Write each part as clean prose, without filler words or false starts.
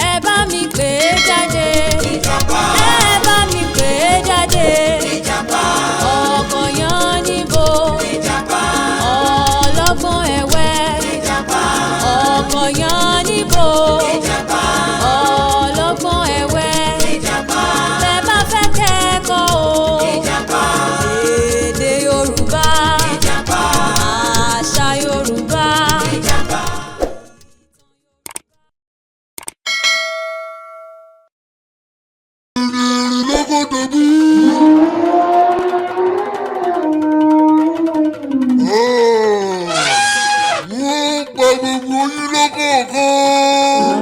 Ẹ bá mi pè é jáde. Ẹ bá mi pè é jáde. Ọkọ̀ yan níbo. Ọlọ́gbọ́n ẹ̀wẹ́. Ọkọ̀ yan níbo. Ọlọ́gbọ́n ẹ̀wẹ́. Bẹ́ẹ̀ bá fẹ́ kẹ́kọ̀ọ́ o. Èdè Yorùbá. Àṣà Yorùbá. Lọ́gọ́dọ̀bú. Wọ́n pa gbogbo yín lọ́kọ̀ọ̀kan.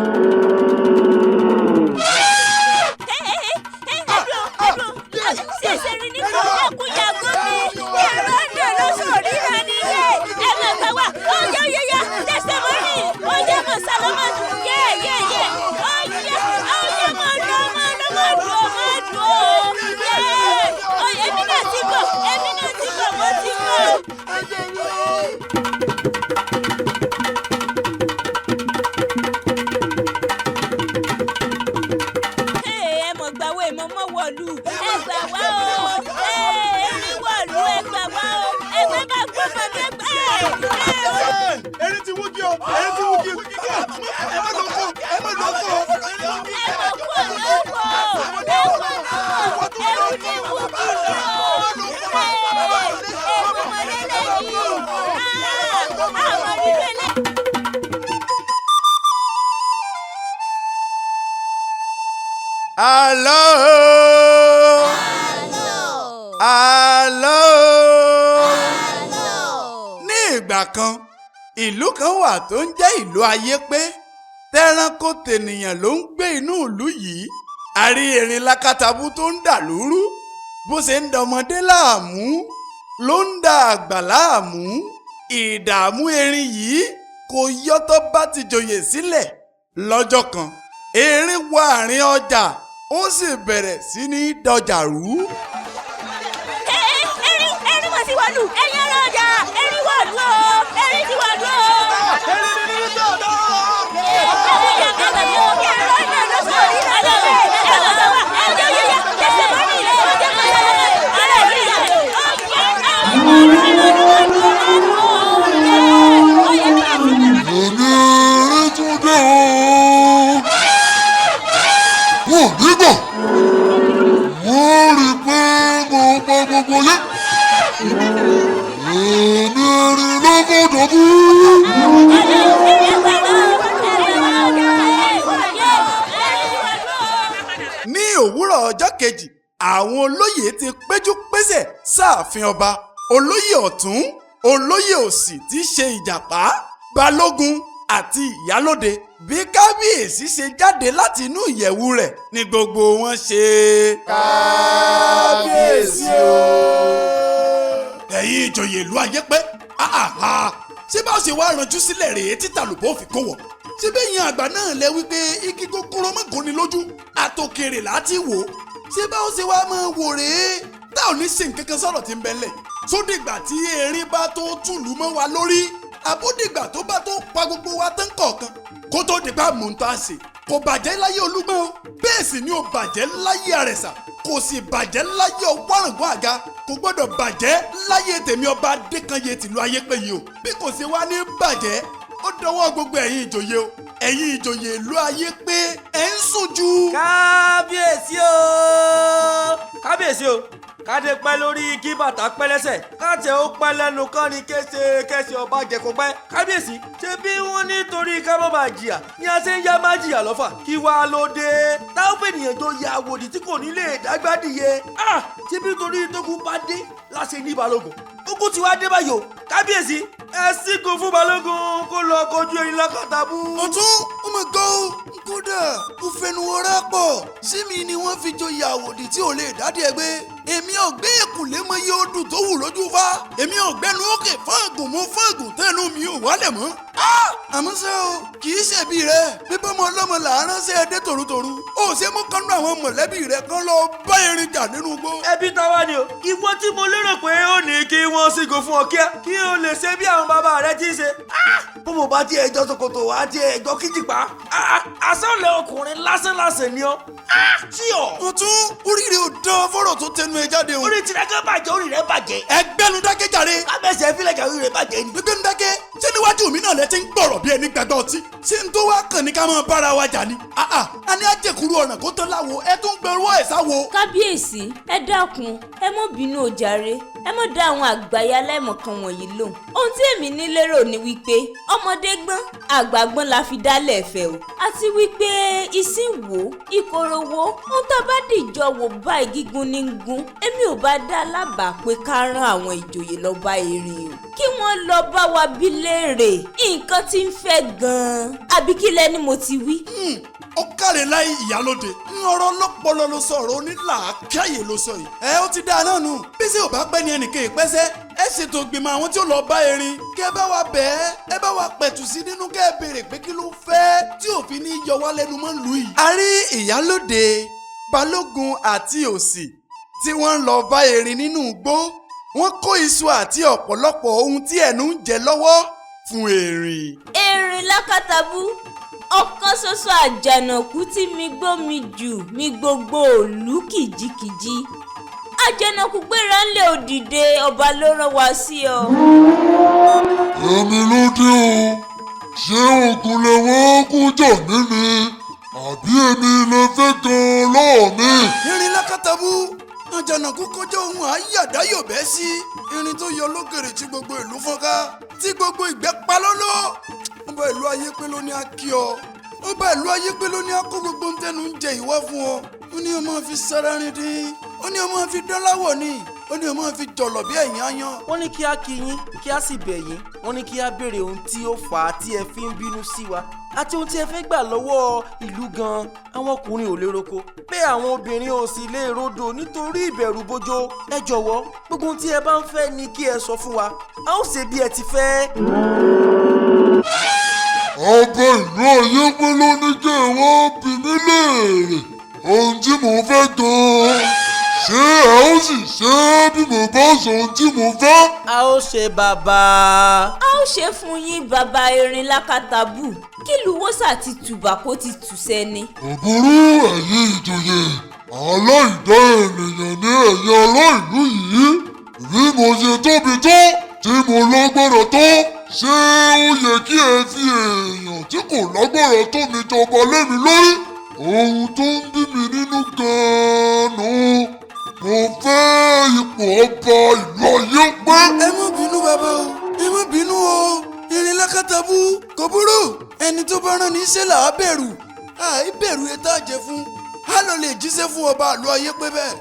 Ẹ mọ̀ gbà wo èmọ̀ mọ̀ wọ̀lú ẹ gbà wá o, erin wọ̀lú, ẹ gbà wá o, ẹgbẹ́ bá gbọ́ mọ̀ ní ẹgbẹ́. Erin ti wúgi o, erin ti wúgi, ẹ má lọ kó, ẹ má lọ kó. Ẹ mọ̀ kú olóko, ẹ kú olóko, erin ti wúgi o, èmọ̀ mọ̀ lélẹ́yìí àwọn nínú ẹlẹ́. Àlọ́, àlọ́. Ní ìgbà kan, ìlú kan wà tó ń jẹ́ ìlú Ayépé. Tẹranko tènìyàn ló ń gbé inú ìlú yìí. A rí erin lákàtàbú tó ń dà lúrú. Bó ṣe ń dọmọdé láàmú ló ń da àgbà láàmú. Ìdààmú erin yìí kò yọtọ̀ bá ti joyè sílẹ̀. Lọ́jọ́ kan, erin wọ àárín ọjà, ó sì bẹ̀rẹ̀ sí ní dọjà rú. Erin, erin mọ̀ sí wọ̀lú, ẹ̀yin ará ọjà, erin wọ̀lú o, erin ti wọ̀lú o. Èmi erin tún dé o. Wọ́n nígbà. Wọ́n rí i pé mo pa gbogbo yín. Èmi erin lọ́gọ́dọ̀bú. Ní òwúrọ̀ ọjọ́ kejì, àwọn olóyè ti péjú pésẹ̀ sáàfin ọba. Olóyè ọ̀tún, olóyè òsì tí í ṣe ìjàpá, balógun àti ìyálóde. Bí kábíyèsí ṣe jáde láti inú ìyẹ̀wù rẹ̀ ni gbogbo wọn ṣe. Kábíyèsí o. Ẹ̀yin ìjòyè ìlú Ayépé, àhàhà, ṣé bá ṣe wá ranjú sílẹ̀ rèé títà lùbọ́ fi kó wọ̀? Ṣé bẹ́yìn àgbà náà lẹ wípé igi kókóró mọ́gòó ni lójú, àtòkèrè láti wò ó? Ṣé bá ó ṣe wá máa wò rèé tá ò ní ṣe nǹkan kan sọ̀rọ̀ tí ń bẹ ńlẹ̀? Sódìgbà tí erin bá tó tùlù mọ́ wa lórí, àbódìgbà tó bá tó pa gbogbo wa tán kọ̀ọ̀kan kó tó dìgbà mò ń tó àṣẹ? Kò bàjẹ́ láyé Olúgbọ́n o, bẹ́ẹ̀ sì ni ò bàjẹ́ láyé Àrẹ̀sà, kò sì bàjẹ́ láyé Ọwárangún Àga, kò gbọ́dọ̀ bàjẹ́ láyé tèmi ọba Adékanyè tìlú Ayépé yìí o. Bí kò ṣe wá ní bàjẹ́, ó dọwọ́ gbogbo ẹ̀yin ìjòyè o, ẹ̀yin ìjòyè ìlú Ayépé, ẹ̀ ń sùn jù. Kábíyèsí o, kábíyèsí o, kádé pẹ́ lórí kí bàtà pẹ́ lẹ́sẹ̀, káàtẹ́ ó pẹ́ lẹ́nu kán ni kése kése ọba jẹ kó pẹ́. Kábíyèsí, ṣé bí wọ́n nítorí ká má bàa jìyà ni a ṣe ń yá má jìyà lọ́fà, kí wàá ló dé táwọn ènìyàn tó ya àwòdì tí kò ní lè dágbádìyẹ? Ah, ṣé bí torí tókun bá dé láṣẹ ní balógun, ogun tí wàá dé báyìí o. Kábíyèsí, ẹ sígun fún balógun kó lọ kojú erin lákàtàbú. Ọ̀tún ọmọ gan o, kódà ó fẹnu ọ̀rá pọ̀ sí mi ni wọ́n fi joyè àwòdì tí ò lè dádì ẹgbẹ́. Èmi ò gbé èkùlé mọ iye odù tó wù lójú fa, èmi ò gbẹnu òkè fáàgùn mú fáàgùn tẹnu mi ò wálẹ̀ mọ́. Àmọ́ ṣá o, kì í ṣẹ̀bi rẹ bíbọ́ ọmọ ọlọ́mọ là á ránṣẹ́ ẹ dé tòrútòrú. Ó ṣe mú kánú àwọn mọ̀lẹ́bí rẹ kan lọ bá erin jà nínú igbó. Ẹbí táwa ni o. Ìwọ tí mo lérò pé ó ní kí wọ́n sígun fún ọ kíá kí o lè ṣe bí àwọn bàbá rẹ ti ń ṣe. Bó mo bá tiẹ̀ jọ ṣòkòtò wá tiẹ̀ jọ kíjìpá. Àsọ̀lẹ̀ ọkùnrin lásánlàsàn ni ọ. Tí ọ. Mo tún oríire ò dán fọ́rọ̀ tó tẹnu ẹ jáde o. Orí tirẹ̀ kan bàjẹ́, orí rẹ̀ bàjẹ́. Ẹgbẹ́nu dákẹ́ jàre. Kábẹ́sẹ̀ fílẹ̀ jà, orí rẹ̀ bàjẹ́ ni. Gbẹgbẹ́nu dákẹ́. Ṣé níwájú mi náà lẹ ti ń gbọ̀rọ̀ bí ẹni gbàgbọ́ ọtí? Ṣé n tó wá kàn ní ká máa bára wa jà ni? A ní àjẹkùrú ọ̀nà kó tán láwo, ẹ tún gbẹrú ẹ̀ sáwo. Kábíyèsí, ẹ dákun, ẹ mọ́ bínú o jàre, ẹ mọ́ dá àwọn àgbáyé aláìmọ̀kan wọ̀nyí lóhùn. Ohun tí èmi ní lérò ni wípé ọmọdé gbọ́n, àgbà gbọ́n la fi dálẹ̀ ẹ̀fẹ̀ o, àti wípé ìsìn wo ìkorò wo ohun tá a bá dìjọ wò báyìí gígùn ní gún. Èmi ò bá dá lábàá pé ká rán àwọn ìjòyè lọ bá erin o, kí wọ́n lọ bá wa bí léèrè nǹkan tí ń fẹ́ gan-an, àbí kí lẹ́ni mo ti wí. Ó káre láì ìyálóde, ọ̀rọ̀ ọlọ́pọlọ ló sọ, ọ̀rọ̀ onílàákàyè ló sọ yìí. Ẹ ó ti dáa náà nù. Bí sí ò bá pẹ́ ni ẹnìkan ìpẹ́sẹ́, ẹ ṣètò ìgbìmọ̀ àwọn tí ó lọ bá erin, kẹ́ ẹ bá wa bẹ̀ ẹ́, ẹ bá wa pẹ̀tù sí nínú, kẹ́ ẹ béèrè pé kí ló fẹ́ tí òfin ní yọ wá lẹ́nu mọ́ lù yìí. A rí ìyálóde, balógun àti òsì tí wọ́n ń lọ bá erin nínú igbó. Wọ́n kó iṣu àti ọ̀pọ̀lọpọ̀ ohun tí ẹnu ń jẹ lọ́wọ́ fún erin. Erin lákàtàbú, ọ̀kan ṣoṣo àjànàkú tí mi gbó mi jù mi gbogbo òlú kìjikìji. Àjànàkú gbéra ńlẹ̀ òdìdé, ọba ló rán wa sí ọ. Èmi ló dé o. Ṣé ogun lè wọ́n kú jà mí ni àbí èmi lè fẹ́ gan lọ́ọ̀ mi? Irin lákàtàbú, àjànàkú kọjá ohun àyàdáyọ̀bẹ́ sí irin tó yọ lókèrè tí gbogbo ìlú fọ́nká, tí gbogbo ìgbẹ́ pa lọ́lọ́. Ọba ìlú ayé pé ló ní á kí ọ, ọba ìlú ayé pé ló ní á kó gbogbo ń tẹnu ń jẹ ìwá fún ọ. Ó ní o máa fi sára rin dín, ó ní o máa fi dán láwọ̀ ni, ó ní o máa fi jọ̀lọ̀ bí ẹ̀yìn ayan. Wọ́n ní kí á kí yín, kí á sì bẹ̀ yín. Wọ́n ní kí á béèrè ohun tí ó fà á tí ẹ fi ń bínú sí wa àti ohun tí ẹ fẹ́ gbà lọ́wọ́ ìlú gan-an. Àwọn ọkùnrin ò lè roko, bẹ́ẹ̀ àwọn obìnrin ò sì lè rodò nítorí ìbẹ̀rù bojo. Ẹ jọ̀wọ́, gbogbo ohun tí ẹ bá ń fẹ́ ni kí ẹ sọ fún wa, a ó ṣe bí ẹ ti fẹ́. Ọba ìlú ayé pé ló ní kí ẹ wá bi mí léèrè ohun tí mo fẹ́ gan-an. Ṣé ẹ ó sì ṣe é bí mo bá sọ ohun tí mo fẹ́? A ó ṣe bàbá. A ó ṣe fún yín bàbá erin lákàtàbù, kí luwọ́sà ti tùbà kó ti tù sẹ́ni. Kò burú, ẹ̀yin ìjòyè aláìdá ènìyàn ní ẹ̀yin ará ìlú yìí. Bí mo ṣe tóbi tó, tí mo lágbára tó, ṣé ó yẹ kí ẹ fi èèyàn tí kò lágbára tó mi jọba lé mi lórí? Ohun tó ń bí mi nínú gan-an nù. Mo fẹ́ ipò ọba ìlú ayé pé. Ẹ má bínú bàbá o, ẹ má bínú o. Irin lákàtàbú, kò burú, ẹni tó bá rán ní iṣẹ́ là á bẹ̀rù, àì bẹ̀rù ẹ tá a jẹ fún. Á lọ lè jíṣẹ́ fún ọba àlọ́ ayé pé bẹ́ẹ̀,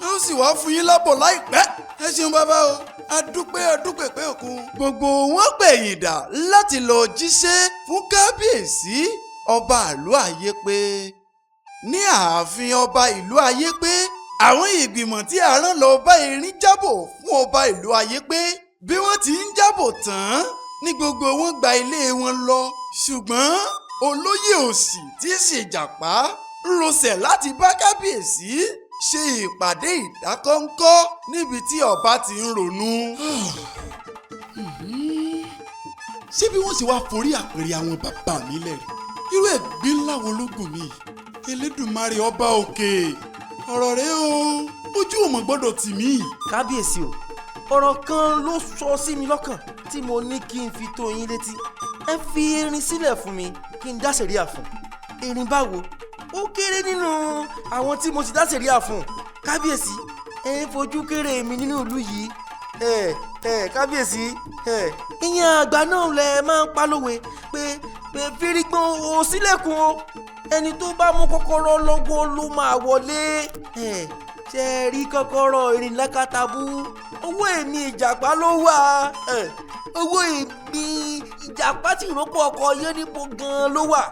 ó sì wá fún yín lábọ̀ láìpẹ́. Ẹ ṣeun bàbá o, adúpẹ́ adúpẹ́ pé òkun. Gbogbo wọn gbẹ̀yìn dà láti lọ jíṣẹ́ fún kábíyèsí ọba àlọ́ ayé pé. Ní ààfin ọba ìlú ayé pé, àwọn ìgbìmọ̀ tí a rán lọ bá erin jábọ̀ fún ọba ìlú ayé pé. Bí wọ́n ti ń jábọ̀ tán ní gbogbo wọn gba ilé wọn lọ, ṣùgbọ́n olóyè òsì tí í ṣe Ìjàpá ń rọsẹ̀ láti bá kábíyèsí ṣe ìpàdé ìdákọ́ńkọ́ níbi tí ọba ti ń ronú. Ṣé bí wọ́n sì wá forí àpèrè àwọn bàbá mi lẹ́rìí? Irú ẹ̀gbin ńlá wo ló gùn mí yìí? Elédùmarè ọba òkè, ọ̀rọ̀ rẹ o, ojú ò mọ̀ gbọ́dọ̀ tì mí. Kábíyèsí o, ọ̀rọ̀ kan ló sọ sí mi lọ́kàn tí mo ní kí n fi tó yín létí. Ẹ fi erin sílẹ̀ fún mi kí n dá sẹ̀ríà fún. Erin báwo? Ó kéré nínú àwọn tí mo ti dá sẹ̀ríà fún. Kábíyèsí, ẹ ń fojú kéré mi nínú ìlú yìí. Ẹ ẹ kábíyèsí, ẹ ìyẹn àgbà náà lẹ máa ń pa lówe pé pé fírígbọ́n ò sílẹ̀kùn o, ẹni tó bá mú kọ́kọ́rọ́ lọ́wọ́ ló máa wọlé. Ẹ ṣe rí kọ́kọ́rọ́ erin lákàtàbú, owó èmi Ìjàpá ló wà. Owó èmi Ìjàpá tí ìrókò ọkọ̀ yẹn níbo gan-an ló wà.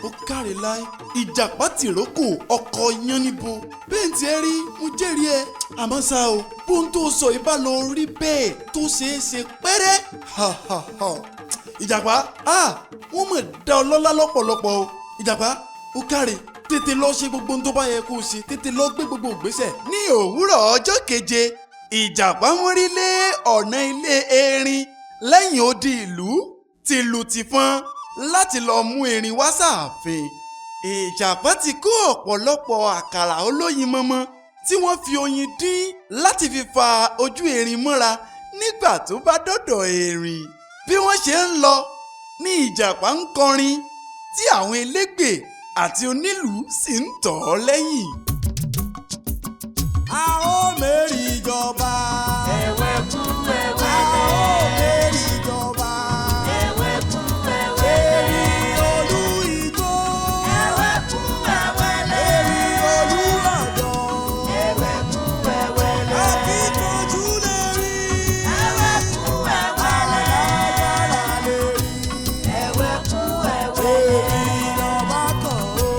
Ó káre láì, Ìjàpá tìrókò ọkọ̀ yánníbo. Bẹ́ẹ̀ tí ẹ rí, mo jẹ́rìí ẹ. Àmọ́ ṣá o, Bóun tó sọ yìí bá lọ rí bẹ́ẹ̀ tó ṣeé ṣe pẹ́rẹ́. Ha ha ha. Ìjàpá, wọ́n mọ̀ dá ọ lọ́lá lọ́pọ̀lọpọ̀ o. Ìjàpá, ó káre, tètè lọ ṣe gbogbo ohun tó bá yẹ kó o ṣe, tètè lọ gbé gbogbo ìgbésẹ̀. Ní òwúrọ̀ ọjọ́ keje, ìjàpá ń rí lé ọ̀nà ilé erin lẹ́yìn odi ìlú tìlù tìfọn láti lọ mú erin wá sáàfin. Ìjàpá ti kó ọ̀pọ̀lọpọ̀ àkàrà olóyin mọ́mọ́ tí wọ́n fi oyin dín láti fi fa ojú erin mọ́ra nígbà tó bá dọ̀dọ̀ erin. Bí wọ́n ṣe ń lọ ní ìjàpá ń kọrin tí àwọn elégbè àti onílù sì ń tọ̀ ọ́ lẹ́yìn. A ó mẹ́rì ìjọba. Ẹ̀wẹ̀ kú A ẹ̀wẹ̀lẹ̀. ó mẹ́rì ìjọba. Ẹ̀wẹ̀ kú ẹ̀wẹ̀lẹ̀. Èrì olú igbó. Ẹ̀wẹ̀ kú ẹ̀wẹ̀lẹ̀. Èrì olú ọ̀dọ́. Ẹ̀wẹ̀ kú ẹ̀wẹ̀lẹ̀. Akíkanjú lè rí. Ẹ̀wẹ̀ kú ẹ̀wẹ̀lẹ̀. Alágbára lè rí. Ẹ̀wẹ̀ kú ẹ̀wẹ̀lẹ̀. Èrì lọ́ba kan o.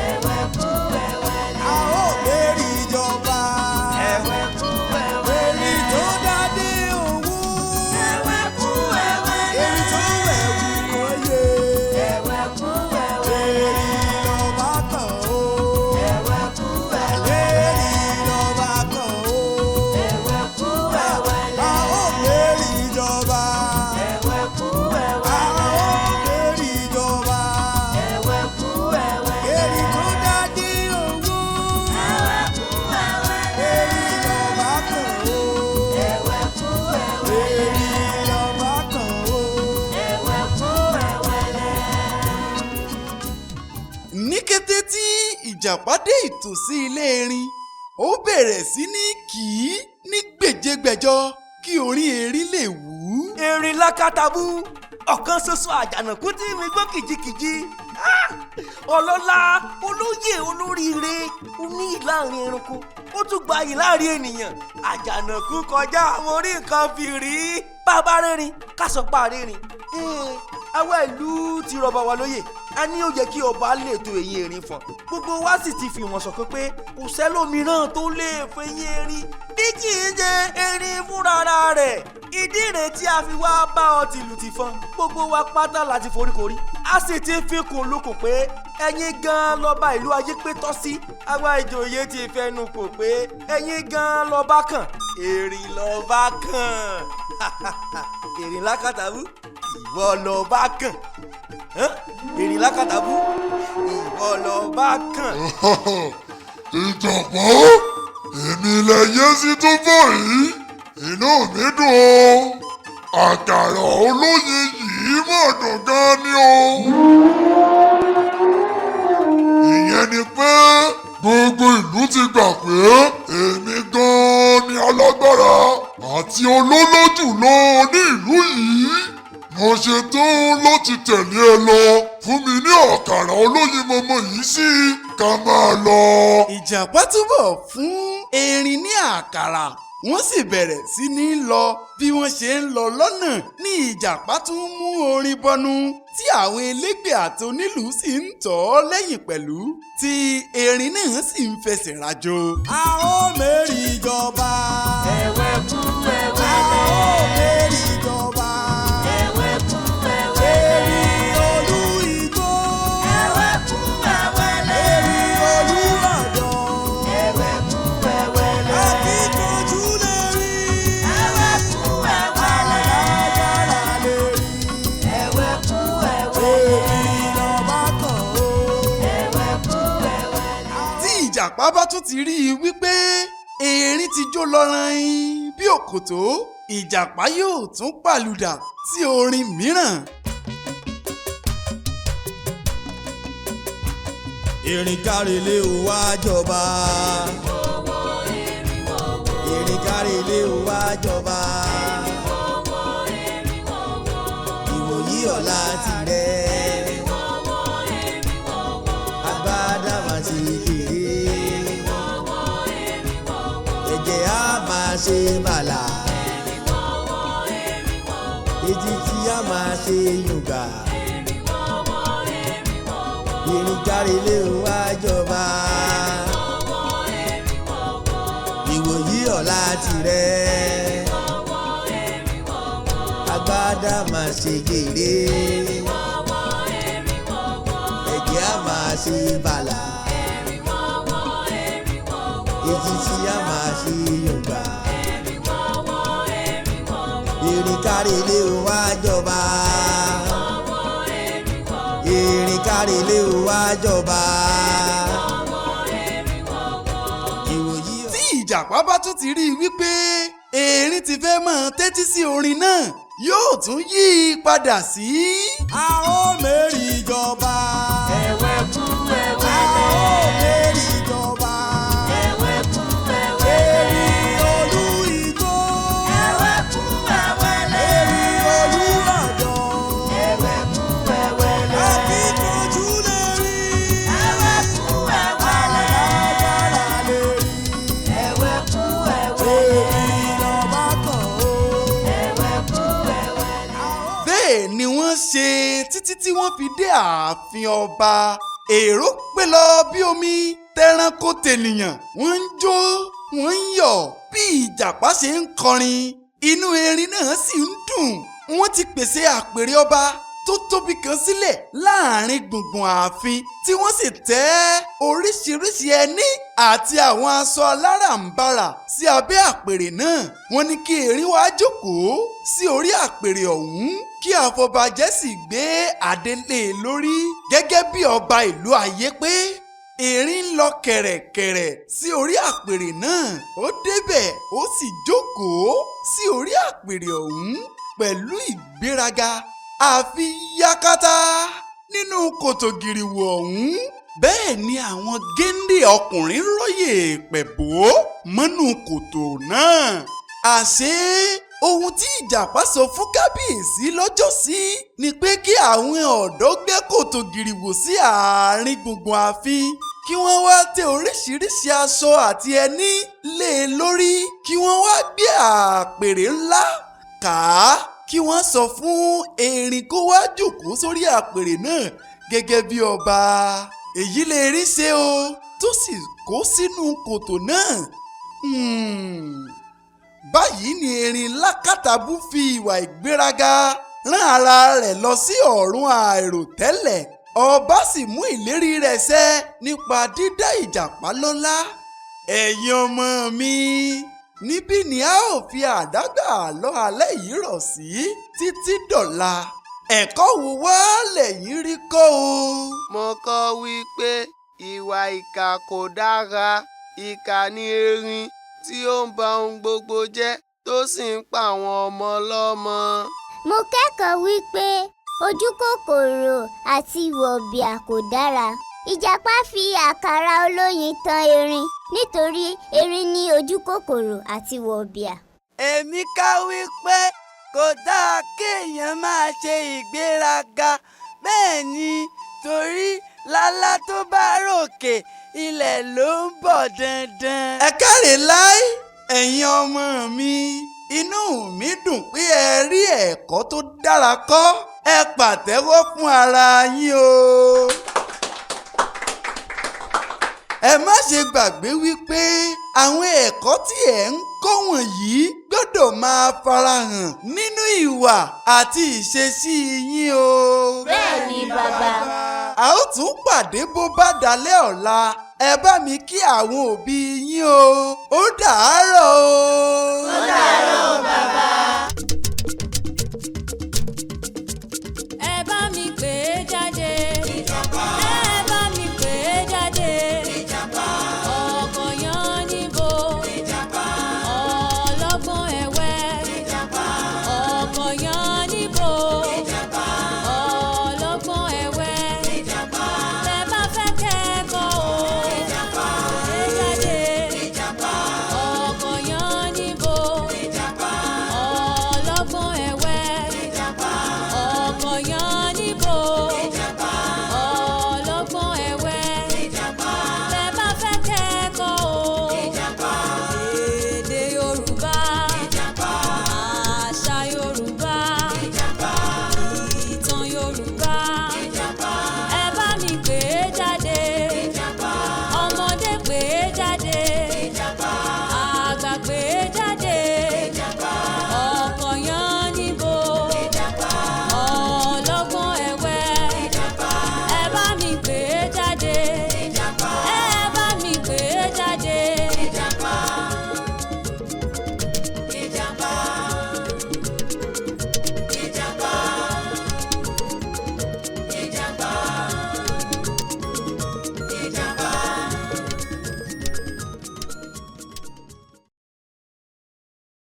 Ẹ̀wẹ̀ kú ẹ̀wẹ̀lẹ̀. A ó mẹ́rì ìjọba. Ẹ̀wẹ̀ kú ẹ̀wẹ̀lẹ̀. Èrì tó dádé owó. Ẹ̀wẹ̀ kú ẹ̀wẹ̀lẹ̀. Èrì tó wẹ̀wù kọ́yé. Ẹ̀wẹ̀ kú ẹ̀wẹ̀lẹ̀. Èrì lọ́ba kan o. Ẹ̀wẹ̀ kú ẹ̀wẹ̀lẹ̀. Èrì lọ́ba kan o. Ẹ̀wẹ̀ kú ẹ̀wẹ̀lẹ̀. A ó mẹ́rì ìjọba. Ẹ̀wẹ̀ kú A ẹ̀wẹ̀lẹ̀. ó mẹ́rì ìjọba. Ẹ̀wẹ̀ kú ẹ̀wẹ̀lẹ̀. Èrì tó dádé owó. Ẹ̀wẹ̀ kú ẹ̀wẹ̀lẹ̀. Èrì lọ́ba kan o. Ẹ̀wẹ̀ kú ẹ̀wẹ̀lẹ̀. Èrì lọ́ba kan o. Ẹ̀wẹ̀ kú ẹ̀wẹ̀lẹ̀. Ní kété tí ìjàpá dé ìtòsí ilé erin, ó bẹ̀rẹ̀ sí ní kì í ní gbèjégbèjọ kí orí erin lè wú. Erin lákàtàbú, ọ̀kan ṣoṣo àjànàkú tí mi gbọ́ kìjikìji. Ah! Ọlọ́lá olóyè olóríire, oníyì láàrin ẹranko, ó tún gbayì láàrin ènìyàn. Àjànàkú kọjá àwọn orí nǹkan fìrí. Bàbá rẹ́rìn kásọpá rẹ́rìn. Àwa ìlú ti rọba wa lóyè, a ní ó yẹ kí ọba lè to eyín erin fọn. Gbogbo wa sì ti fi wọ́n sọ̀kan pé kò sẹ́lòmíràn tó lè fẹyín erin bí kì í ṣe erin fúnra rẹ̀. Ìdí rèé tí a fi wá bá ọ tìlù tìfọn. Gbogbo wa pátá láti foríkorí, a sì ti fi kùn lukùn pé ẹ̀yin gan lọ́ba ìlú ayé pé tọ́ sí. Àwa ìjòyè ti fẹnu kò pé ẹ̀yin gan lọ́ba kàn, erin lọ́ba kàn. Erin lákàtàbú, ìwọ lọ́ba kàn. Hán? Erin lákàtàbú, ìwọ lọ́ba kàn. Ìjàpá, èmi lẹ yé sí tó bọ̀ yìí, inú mi dùn o. Àkàrà olóyin yìí mà dùn gan ni o. Ìyẹn ni pé gbogbo ìlú ti gbà pé èmi gan ni alágbára àti olóló jùlọ ní ìlú yìí. Mo ṣe tán láti tẹ̀lé ẹ lọ. Fún mi ní àkàrà olóyin mọ́mọ́ yìí sí ká máa lọ. Ìjàpá túbọ̀ fún erin ní àkàrà, wọ́n sì bẹ̀rẹ̀ sí ní lọ. Bí wọ́n ṣe ń lọ lọ́nà ní ìjàpá tún mú orin bọnu tí àwọn elégbè àti onílù sì ń tọ̀ ọ́ lẹ́yìn pẹ̀lú, tí erin náà sì ń fẹsẹ̀ rajò. A ó mẹ́rì ìjọba. Ẹ̀wẹ̀ kú A ẹ̀wẹ̀lẹ̀. ó mẹ́rì ìjọba. Ẹ̀wẹ̀ kú ẹ̀wẹ̀lẹ̀. Èrì olú igbó. Ẹ̀wẹ̀ kú ẹ̀wẹ̀lẹ̀. Èrì olú ọ̀dọ́. Ẹ̀wẹ̀ kú ẹ̀wẹ̀lẹ̀. Akíkanjú lè rí. Ẹ̀wẹ̀ kú ẹ̀wẹ̀lẹ̀. Alágbára lè rí. Ẹ̀wẹ̀ kú ẹ̀wẹ̀lẹ̀. Èrì lọ́ba kan o. Ẹ̀wẹ̀ kú ẹ̀wẹ̀lẹ̀. Tí ìjàpá bá tún ti rí i wípé erin ti jó lọ́ranyìn bí òkòtó, ìjàpá yóò tún pàlùdà sí orin mìíràn. Erin kárelé o wá jọba. Owó erin wọ̀wọ̀. Erin kárelé o wá jọba. Owó erin wọ̀wọ̀. Ìwòyí ọ̀la tirẹ̀. Owó erin wọ̀wọ̀. Agbádá máa ṣe kéré. Owó erin wọ̀wọ̀. Ẹ̀jẹ̀ á máa ṣe bàlà. Owó erin wọ̀wọ̀. Etí tí á máa ṣe yùngà. Erin wọ̀wọ̀ erin wọ̀wọ̀. Erin kárelé o wá jọba. Owó erin wọ̀wọ̀. Ìwòyí ọ̀la tirẹ̀. rẹ̀. Agbádá máa ṣe gèrè. Ẹ̀jẹ̀ á máa ṣe bàlà. Etí á máa ṣe yọ̀gbà. Erin kárí ilé o wá jọba. Erin kárí ilé o wá jọba. Ìwòyí Tí ìjàpá bá tún ti rí i wípé erin ti fẹ́ máa tẹ́tí sí orin náà, yóò tún yí i padà sí. A ó mẹ́rì ìjọba. Ẹ̀wẹ̀ kú A ẹ̀wẹ̀lẹ̀. ó mẹ́rì ìjọba. Ẹ̀wẹ̀ kú ẹ̀wẹ̀lẹ̀. Erin olú igbó. Ẹ̀wẹ̀ kú ẹ̀wẹ̀lẹ̀. Erin olú ọ̀dọ́. Ẹ̀wẹ̀ kú ẹ̀wẹ̀lẹ̀. Akíkanjú lè rí. Ẹ̀wẹ̀ kú ẹ̀wẹ̀lẹ̀. Alágbára lè rí. Ẹ̀wẹ̀ kú ẹ̀wẹ̀lẹ̀. Erin lọ́ba kan o. Ẹ̀wẹ̀ kú ẹ̀wẹ̀lẹ̀. Bẹ́ẹ̀ ni wọ́n ṣe títí tí wọ́n fi dé ààfin ọba. Èrò pé lọ bí omi, tẹranko tènìyàn, wọ́n ń jó, wọ́n ń yọ̀ bí ìjàpá ṣe ń kọrin. Inú erin náà sì ń dùn. Wọ́n ti pèsè àpèrè ọba tó tóbi kan sílẹ̀ láàrin gbùngbùn ààfin, tí wọ́n sì tẹ́ oríṣiríṣi ẹní àti àwọn aṣọ aláràǹbarà sí abẹ́ àpèrè náà. Wọ́n ní kí erin wá jókòó sí orí àpèrè ọ̀hún, kí àfọbàjẹ́ sì gbé adé lé e lórí gẹ́gẹ́ bí ọba ìlú Ayépé. Erin ń lọ kẹ̀rẹ̀kẹ̀rẹ̀ sí orí àpèrè náà. Ó débẹ̀, ó sì jókòó sí orí àpèrè ọ̀hún pẹ̀lú ìgbéraga, àfi yakata nínú kòtò gìrìwò ọ̀hún. Bẹ́ẹ̀ ni àwọn géńdé ọkùnrin rọ́yè pẹ̀bó mọ́nú kòtò náà. Àṣé ohun tí ìjàpá sọ fún kábíyèsí lọ́jọ́sí ni pé kí àwọn ọ̀dọ́ gbẹ́ kòtò gìrìwò sí àárín gbùngbùn ààfin, kí wọ́n wá tẹ oríṣiríṣi aṣọ àti ẹní lé e lórí, kí wọ́n wá gbé àpèrè ńlá kà á, kí wọ́n sọ fún erin kó wá jókòó sórí àpèrè náà gẹ́gẹ́ bí ọba. Èyí lè rí ṣe o, tó sì kó sínú kòtò náà. Báyìí ni erin lákàtàbù fi ìwà ìgbéraga rán ara rẹ̀ lọ sí ọ̀run àìròtẹ́lẹ̀. Ọba sì mú ìlérí rẹ̀ ṣẹ nípa dídá ìjàpá lọ́lá. Ẹ̀yin ọmọ mi, níbí ni a ó fi àdágbà àlọ́ alẹ́ yìí rọ̀ sí títí dọ̀la. Ẹ̀kọ́ wo wá lẹ̀yin rí kọ́ o? Mo kọ́ wípé ìwà ìkà kò dára. Ìkà ni erin tí ó ń ba ohun gbogbo jẹ́ tó sì ń pa àwọn ọmọ ọlọ́mọ. Mo kẹ́kọ̀ọ́ wípé ojú kòkòrò àti wọ̀bìà kò dára. Ìjàpá fi àkàrà olóyin tan erin nítorí erin ní ojú kòkòrò àti wọ̀bìà. Èmi ká wípé kò dáa kéèyàn máa ṣe ìgbéraga, bẹ́ẹ̀ ni torí lálá tó bá ròkè, ilẹ̀ ló ń bọ̀ dandan. Ẹ káre láì, ẹ̀yin ọmọ mi, inú mi dùn pé ẹ rí ẹ̀kọ́ tó dára kọ́. Ẹ pàtẹ́wọ́ fún ara yín o. Ẹ má ṣe gbàgbé wípé àwọn ẹ̀kọ́ tí ẹ̀ ń kọ́ wọ̀nyí gbọ́dọ̀ máa farahàn nínú ìwà àti ìṣesí yín o. Bẹ́ẹ̀ ni bàbá. A ó tún pàdé bó bá dalẹ́ ọ̀la. Ẹ bá mi kí àwọn òbí yín o. Ó dàárọ̀ o. Ó dàárọ̀ bàbá.